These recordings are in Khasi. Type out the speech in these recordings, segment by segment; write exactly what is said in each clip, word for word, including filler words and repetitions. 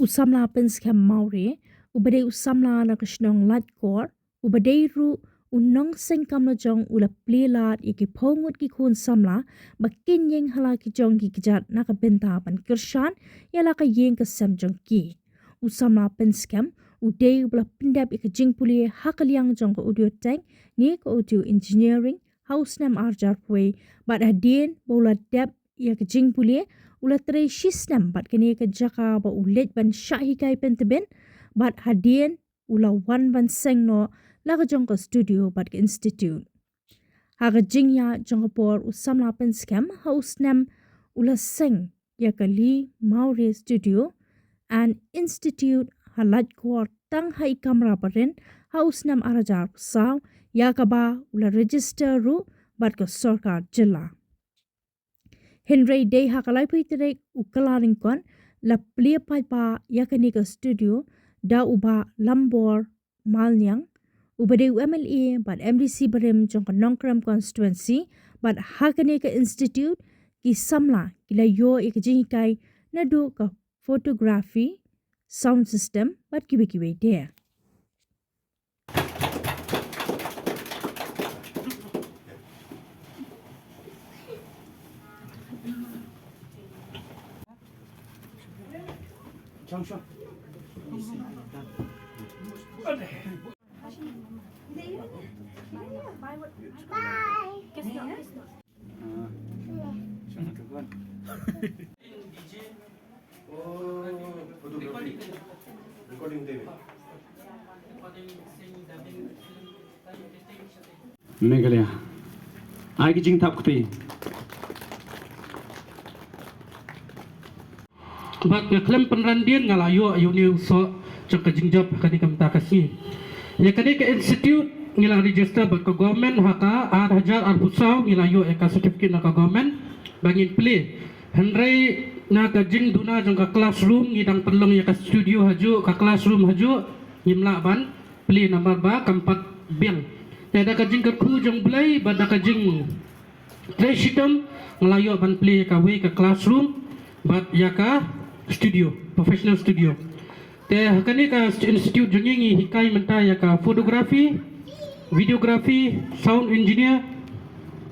Samla Pynskhem Mawrie, uba dei u samla na ka shnong Laitkor, uba dei ruh u nongseng kam lajong, u la plie lad ïa ki phew ngut ki khun samla ba kin ïeng ha la ki jong ki kjat na ka bynta ban kyrshan ïa la ka ïing ka sem jong ki. U samla Pynskhem u dei uba la pyndep ïa ka jingpule ha ka liang jong ka audio tech ne ka audio engineering ha u snem ar hajar arphew wei, bad hadien ba u la dep ïa ka jingpule, u la trei shi snem bad kane ka jaka ba u leit ban shah hikai pyntbit, bad hadien u la wan ban seng noh la ka jong ka studio bad ka institute. Ha ka jingïaid jong ka por, u samla Pynskhem ha u snem u la seng ïa ka Lee Mawrie Studio and Institute ha Laitkor tang ha i kamra barit ha u snem ar hajar arphew saw, ïa kaba u la register ruh bad ka sorkar jylla. Hynrei dei ha ka laiphew tarik u Kyllalyngkot la plie paidbah ïa kane ka studio da u Bah Lambor Malniang, uba dei u M L A bad M D C barim jong ka Nongkrem constituency, bad ha kane ka institute ki samla ki la ïoh ïa ka jinghikai naduh ka photography, sound system bad kiwei kiwei de. Meghalaya. Ai ki jingthap kti. Bad nga khlem pynran dien nga la ïoh ïa une u soh jong ka jingjop ha kane ka mynta ka sngi. Ïa kane ka institute ngi la register bad ka government ha ka ar hajar arphew saw, ngi la ïoh ïa ka certificate na ka government ba ngin plie. Hynrei na ka jingduna jong ka classroom ngi dang pynlong ïa ka studio hajuh, ka classroom hajuh, ngim lah ban plie namar ba kam pat biang. Te da ka jingkyrkhu jong U Blei bad da ka jingtrei shitom nga la ïoh ban plie ïa kawei ka classroom bad ïa ka studio, professional studio. Te ha kane ka st-, institute jong ngi ngi hikai mynta ïa ka photography, videography, sound engineer,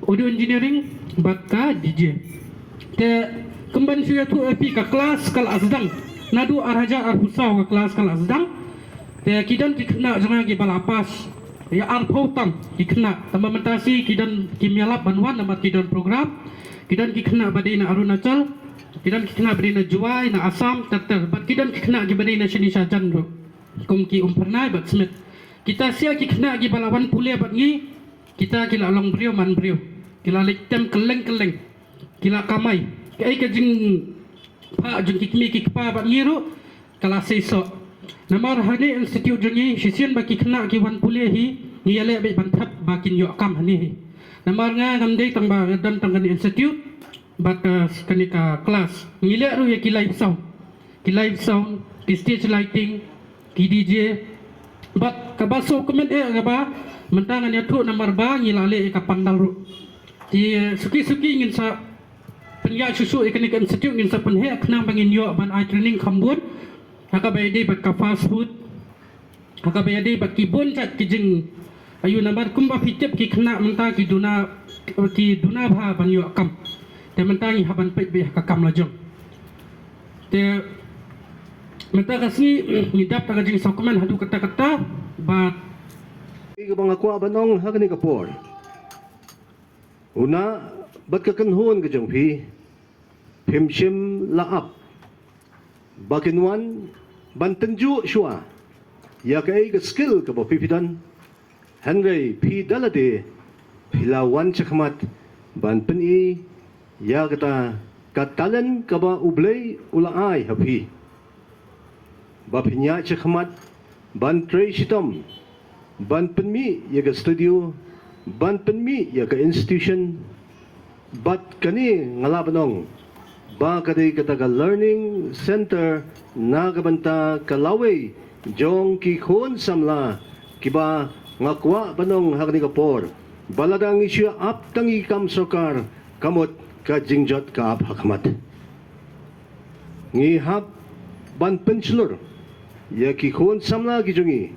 audio engineering bad ka D J. Te kumban shu ïathuh ïa phi, ka class ka la sdang naduh ar hajar arphew saw, ka class ka la sdang. Te ki don ki khynnah jong nga kiba la pass ïa arphew tam ki khynnah. Tangba mynta shi ki don kim ïalap ban wan namar ki don program. Ki don ki khynnah ba dei na Arunachal, ki don ki khynnah ba dei na Jowai, na Assam, ter ter. Bad ki don ki khynnah kiba dei na shane shajan ruh, kum ki Umphyrnai bad Smit. Kita sha ki khynnah kiba la wan pule bad ngi, kita ki la long briew man briew, ki la leit tem kylleng kylleng, ki la kamai. Kaei ka jingphah jong ki kmie ki kpa bad ngi ruh ka la seisoh. Namar ha kane institute jong ngi shisien ba ki khynnah ki wan pule hi, ngi ïaleh beit ban thep ba kin ïoh kam hangne hi. Namar nga ngam dei tang ba nga don tang kane institute bad ka, kane ka class. Ngi leh ruh ïa ki live sound, ki live sound, ki stage lighting, ki D J. Bad kaba sngewkmen eh kaba mynta ngan ïathuh namar ba ngi la leh ïa ka pandal ruh. Te suki suki ngin sa pynïaid shuh shuh ïa kane ka institute, ngin sa pynheh khnang ba ngin ïoh ban ai training kham bun ha kaba ïadei bad ka fast food, ha kaba ïadei bad ki bun jait ki jing, aïu namar kumba phi tip ki khynnah mynta ki duna, ki duna bha ban ïoh kam. Te mynta ngi hap ban peit beit ha ka kam lajong. Te mynta ka sngi ngi dap da ka jingsngewkmen haduh katta katta. Bad kaba nga kwah ban ong ha kane ka por, u Nah bad ka kynhun ka jong phi, phim shym la ap ba kin wan ban tynjuh shuwa ïa kaei ka skill kaba phi phi don. Hynrei phi da lade phi la wan shakhmat ban pyni ïa kata ka talent kaba U Blei u la ai ha phi, ba phin ïaid shakhmat ban trei shitom, ban pynmih ïa ka studio, ban pynmih ïa ka institution. Bad kane nga lah ban ong ba ka dei kata ka learning center na ka bynta ka lawei jong ki khun samla, kiba nga kwah ban ong ha kane ka por ba lada ngi shu ap tang ïa ki kam sorkar, ka mut ka jingjot ka ap ha khmat. Ngi hap ban pynshlur ïa ki khun samla ki jong ngi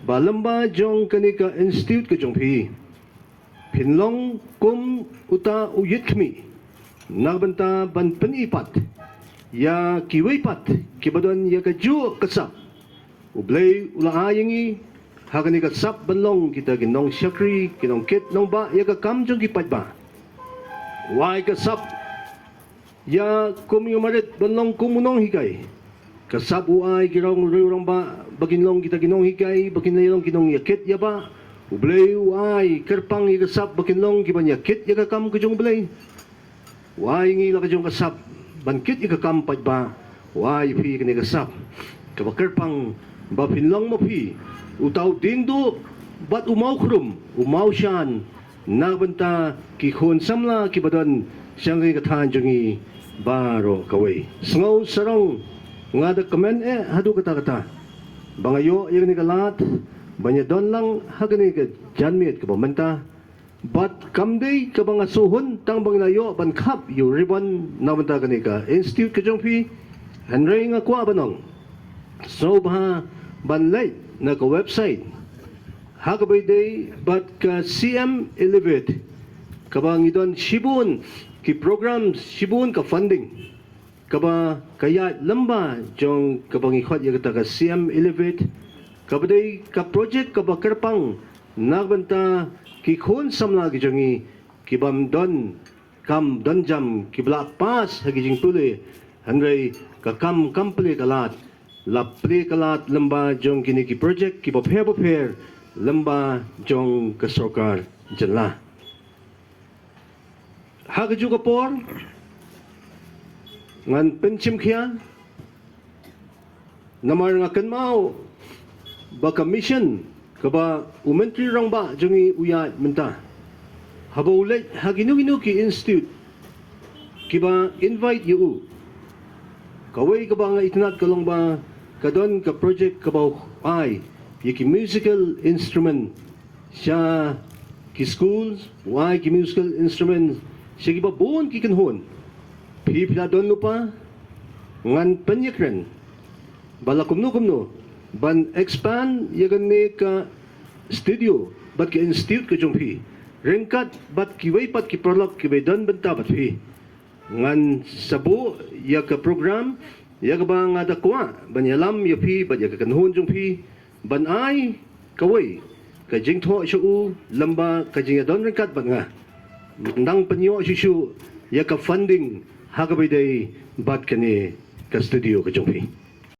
ba lyngba jong kane ka institute ka jong phi, phin long kum uta u ïit khmih na ka bynta ban pyni pat ïa kiwei pat kiba don ïa kajuh ka sap. U Blei u la ai ïa ngi ha kane ka sap ban long kita ki nongshakri, ki nongkit nongbah ïa ka kam jong ki paidbah. U ai ka sap ïa kum ïa u marit ban long kum u nonghikai. Ka sap u ai ki rangriew rangbah ba kin long kita ki nonghikai, ba kin long ki nongïakit ïabah. U Blei u ai kyrpang ïa ka sap ba kin long ki ban ïakit ïa ka kam ka jong U Blei. U ai ngi la ka jong ka sap ban kit ïa ka kam paidbah. U ai phi kane ka sap kaba kyrpang ba phin long ma phi uta u diengduh bad u mawkhrum, u mawshan na ka bynta ki khun samla kiba don sha kane ka thaiñ jong ngi baroh kawei. Sngewsarong nga da kmen eh haduh katta katta ba nga ïoh ïa kane ka lad ban ïadon lang ha kane ka janmiet kaba mynta. Bad kam dei kaba nga sngewhun tang ba nga la ïoh ban khap ïa u ribbon na ka bynta kane ka institute ka jong phi. Hynrei nga kwah ban ong, sngewbha ban leit na ka website ha kaba ïadei bad ka C M Elevate, kaba ngi don shibun ki program, shibun ka funding kaba ka ïaid lyngba jong kaba ngi khot ïa kata ka C M Elevate, kaba dei ka project kaba kyrpang na ka bynta ki khun samla ki jong ngi ki bym don kam don jam, kiba la pass ha ki jingpule, hynrei ka kam kam plie ka lad, la plie ka lad lyngba jong kine ki project kiba pher bapher lyngba jong ka sorkar jylla. Ha kajuh ka por ngan pynshim khia namar nga kynmaw ba ka mission kaba u Myntri Rangbah jong ngi u ïaid mynta, haba u leit ha kino kino ki institute kiba invite ïa u, kawei kaba nga itynnad ka long ba ka don ka project kaba u ai ïa ki musical instrument sha ki schools, u ai ki musical instruments sha kiba bun ki kynhun. Phi phi la don lypa, ngan pynïakren ba la kumno kumno ban expand ïa kane ka studio bad ka institute ka jong phi ryngkat bad kiwei pat ki paralok kiba don bynta bad phi. Ngan sa buh ïa ka program ïa kaba nga da kwah ban ïalam ïa phi bad ïa ka kynhun jong phi ban ai kawei ka jingthoh sha u lyngba ka jingïadon ryngkat bad nga. Ngan dang pynïoh shuh shuh ïa ka funding ha kaba ïadei bad kane ka studio ka jong phi.